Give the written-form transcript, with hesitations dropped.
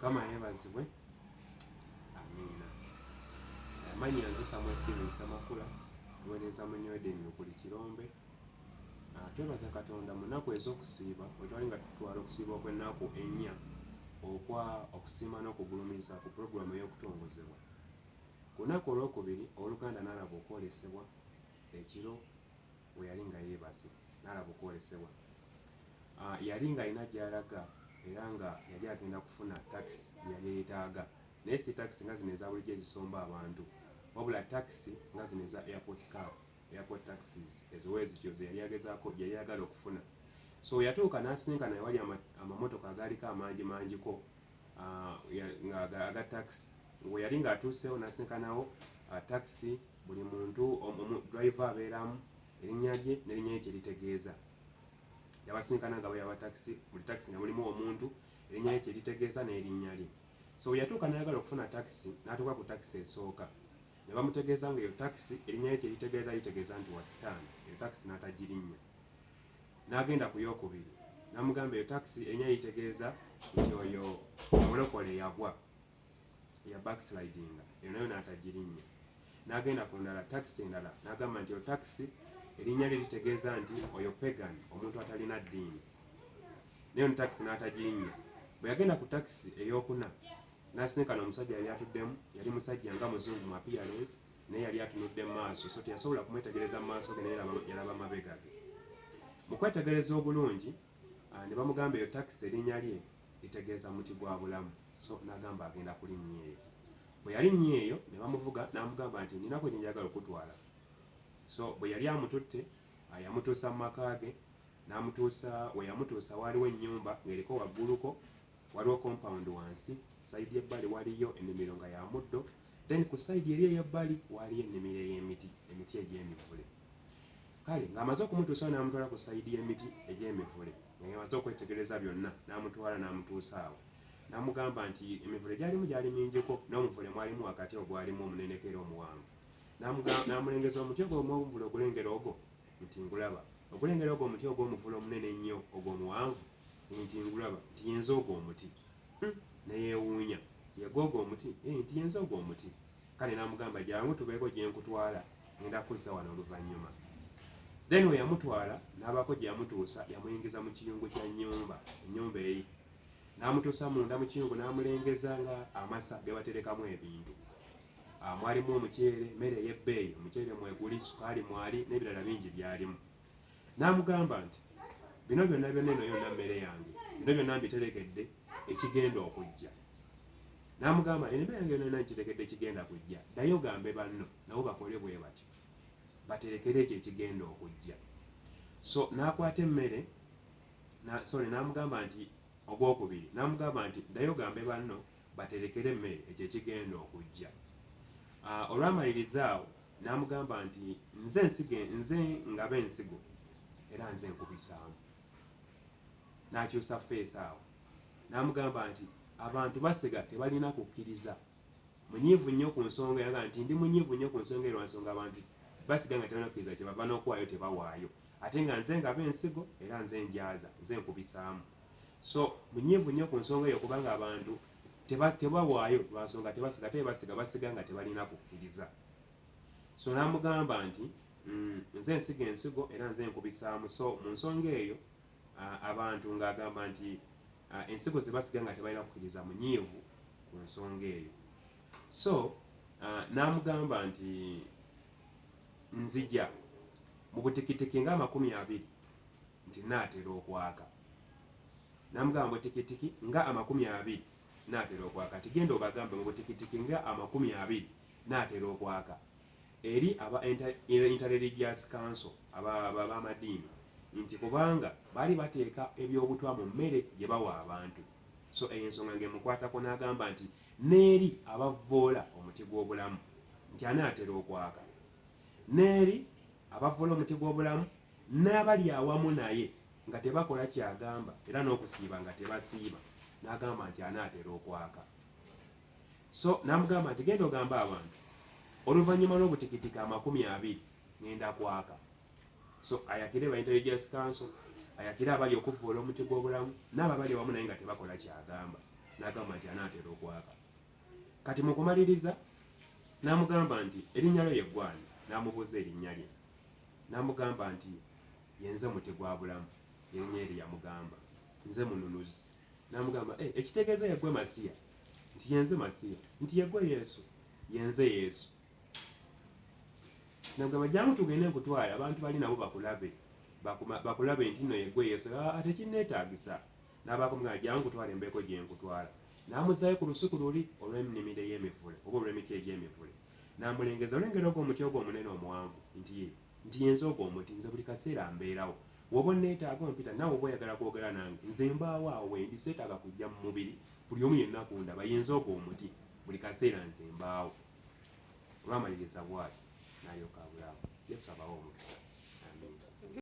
Mukama yeebazibwe. Amiina. Amannya nze Samuel Steven Ssemakula, tuweereza mu New Eden Lukuli Kirombe. Twebaza Katonda mu nnaku ez'okusiiba bwe twali nga tutwala okusiiba okw'ennaku ennya okwa okusiima n'okugulumiza ku pulogulaamu ey'okutongozebwa. Ku lunaku olwokubiri owooluganda n'alaba okwolesebwa ekiro we yali nga yeebase n'alaba okwolesebwa. Yali ng'alina gy'alaga era nga yali agenda kufuna takisi gye yali yeetaaga naye si takisi nga zino eza bulijjo ezisomba abantu wabula takisi nga zino eza airport cab, airport taxis ezo wezityo ze yali agezaako gye yali ayagala okufuna. So yatuuka n'asinkana ewali amamotoka agaaliko amangi mangiko nga aga takisi. We yali ng'atuuseewo n'asinkanawo takisi buli muntu driver abeeramu erinnya lye n'erinnya lye kye litegeeza. Yabasinkana nga bayaba takisi, buli takisi nga mulimu omuntu erinnya lye kye litegeeza n'erinnya lye. So we yatuuka n'ayagala okufuna takisi n'atuuka ku takisi esooka ne bamutegeeza nga eyo takisi erinnya lye kye litegeeza litegeeza nti wa sitaani, eyo takisi n'atagirinnya. N'agenda ku yookubiri n'amugamba eyo takisi erinnya lye litegeeza nti oyo omulokole yagwa ya backslidinga, eyo nayo n'atagirinnya. N'agenda ku ndala takisi endala n'agamba nti eyo takisi erinnya lye litegeeza nti oyo pagan, omuntu atalina ddiini, nayo ne takisi n'atagirinnya. Bwe yagenda ku takisi ey'okuna n'asinkana omusajja yali atuddemu, yali musajja nga muzungu mu appearance naye yali atunudde mu maaso so teyasobola kumwetegereza mu maaso ge naye yalaba mabega ge. Mu kwetegereza obulungi ne bamugamba eyo takisi erinnya lye litegeeza muti gwa bulamu, so n'agamba agenda kulinnya eyo. Bwe yalinnya eyo ne bamuvuga n'amugamba nti nnina gye njagala okutwala. So bwe yali amututte yamutuusa mu maka ge n'amutuusa we yamutuusa waaliwo ennyumba ng'eriko wagguluko waliwo compound wansi, sayidi ebbali waliyo ennimiro nga ya muddo, then ku sayidi eri ey'ebbali waaliyo ennimiro ey'emiti, emiti egy'emivule. Kale ng'amaze okumutuusawo n'amutwala ku sayidi y'emiti egy'emivule nga yamaze okwetegereza byonna n'amutwala n'amutuusa awo n'amugamba nti emivule gyalimu gyali mingiko n'omuvule mwalimu wakati ogwalimu omuneneko era omuwanvu. N'amulengeza omuti ogwo omuvule ogulengera ogwo nti ngulaba, ogulengera ogwo omuti ogw'omuvule omunene ennyo ogwo omuwanvu nti ngulaba, nti yenze ogwo omuti. Ne yeewuunya, ye gwogwo omuti? Nti yenze ogwo omuti. Kale n'amugamba jangu tubeeko gye nkutwala, ngenda kuzza wano oluvannyuma. Then we yamutwala n'abaako gye yamutuusa, yamuyingiza mu kiyungu kya nnyumba, ennyumba eri n'amutuusa munda mu kiyungu n'amulengeza nga amasa ge baterekamu ebintu. Mwalimu omuceere, mmere ey'ebbeeyi, omuceere mweguli, sukaali mwali n'ebirala bingi byalimu. N'amugamba nti bino byonna byonna eno yonna mmere yange, bino byonna mbiterekedde ekigenda okujja. N'amugamba eno emmere yange yonna nkiterekedde ekigenda kujja, ddayo ogambe banno nabo bakole bwe batyo, baterekere ekyo ekigenda okujja. So n'akwata emmere sorry, n'amugamba nti ogwokubiri n'amugamba nti ddayo ogambe banno baterekere emmere ekyo ekigenda okujja. Olwamaliriza awo n'amugamba nti nze nsige, nze ngaba ensigo era nze nkubisaamu. N'akyusa feesi awo n'amugamba nti abantu basiga tebalina kukkiriza. Munyiivu nnyo ku nsonga, yagamba nti ndi munyiivu nnyo ku nsonga lwa nsonga abantu basiga nga tebalina kukkiriza, kyebava n'okuwaayo tebawaayo, ate nga nze ngaba ensigo era nze njaza, nze nkubisaamu. So munyiivu nnyo ku nsonga eyo kubanga abantu tebawaayo lwa nsonga tebasiga, ate basiga basiga nga tebalina kukkiriza. So n'amugamba nti nze nsiga ensigo era nze nkubisaamu. So mu nsonga eyo abantu ng'agamba nti ensigo ze basiga nga tebalina kukkiriza, munyiivu ku nsonga eyo. So n'amugamba nti nzija mu butikitiki nga 20 nti naatera okwaka. N'amugamba butikitiki nga 20 naatera okwaka, nti genda obagambe mu butikitiki nga 20 naatera okwaka eri aba Interreligious Council ab'amadiini, nti kubanga baali bateeka ebyobutwa mu mmere gye bawa abantu. So eyo ensonga ng'emukwatako. N'agamba nti n'eri abavvoola omuti gw'obulamu nti anaatera okwaka, n'eri abavvoola omuti gw'obulamu n'abali awamu naye nga tebakola kyagamba era n'okusiiba nga tebasiiba, n'agamba nti anaatera okwaka. So n'amugamba nti genda ogambe abantu oluvannyuma lw'obutikitiki 20 ngenda kwaka. So ayakire ba Interreligious Council, ayakire abali okuvvoola omuti gw'obulamu n'abo abali awamu naye nga tebakola kyagamba. N'agamba nti anaatera okwaka. Kati mu kumaliriza n'amugamba nti erinnya lyo ye ggwani? N'amubuuza erinnya lye. N'amugamba nti yenze muti gwa bulamu. Erinnya eryo yamugamba. Nze mununuzi. N'amugamba, eh, ekitegeeza yeggwe Masiya? Nti yenze Masiya. Nti yeggwe Yesu? Yenze Yesu. Nagamba jangu tugende nkutwale abantu bali nabo bakulabe. Bakulabe nti nno yeggwe Yesu. Ah, tekinneetaagisa. N'abaako mugamba jangu nkutwale mbeeko gye nkutwala. N'amuzaayo ku lusuku luli olw'ennimiro ey'emivule oba olw'emiti egy'emivule. N'amulengeza olengera ogwo omuti ogwo omunene omuwanvu nti ye nti yenze ogwo omuti nze buli kaseera mbeerawo. Woba onneetaaga ompita naawe oba oyagala kwogera nange nze mbaawo awo wendi seetaaga kujja mu mubiri buli omu yenna kundaba yenze ogwo omuti buli kaseera nze mbaawo. Olwamaliriza bw'atyo n'alyoka abulaawo. Yesu abawe omukisa.